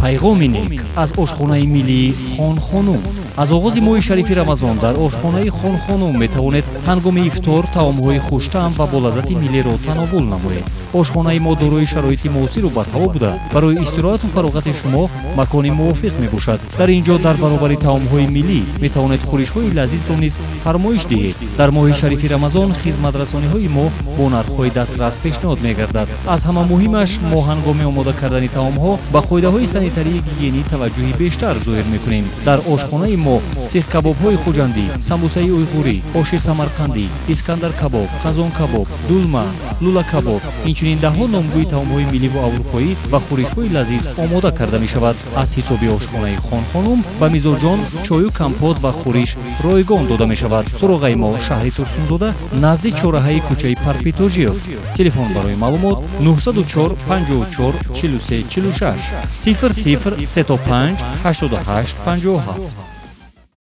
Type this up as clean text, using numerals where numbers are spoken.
Пайғоми нек аз ошхонаи миллии «Хонхонум». Аз оғози моҳи шарифи Рамазон дар ошхонаи «Хонхонум» метавонед ҳангоми ифтор таомҳои хуштаъм ва болаззати миллиро тановул намоед. Ошхонаи мо дорои шароити муосиру барҳаво буда, барои истироҳату фароғати шумо макони мувофиқ мебошад. Дар ин ҷо дар баробари таомҳои миллӣ метавонед хӯришҳои лазизро низ фармоиш диҳед. Дар моҳи шарифи Рамазон хизматрасониҳои мо бо нархҳои дастрас пешниҳод мегардад. Аз ҳама муҳимаш, мо ҳангоми омода кардани таомҳо ба қоидаҳои санитарии гигиенӣ таваҷҷӯҳи бештар зоҳир мекунем. Дар ошхонаи мо сихкабобҳои хуҷандӣ, самбусаи уйғурӣ, оши самарқандӣ, искандар кабоб, қазон кабоб, дулма, лула кабоб, инчунин даҳҳо номгӯи таомҳои милливу аврупоӣ ва хӯришҳои лазиз омода карда мешавад. Аз ҳисоби ошхонаи «Хонхонум» ба мизоҷон чою компот ва хӯриш ройгон дода мешавад. Суроғаи мо: шаҳри Турсунзода, назди чораҳаи кӯчаи Парпитожиев. Телефон барои маълумот: 904 54 43 46, 00 35 88 57.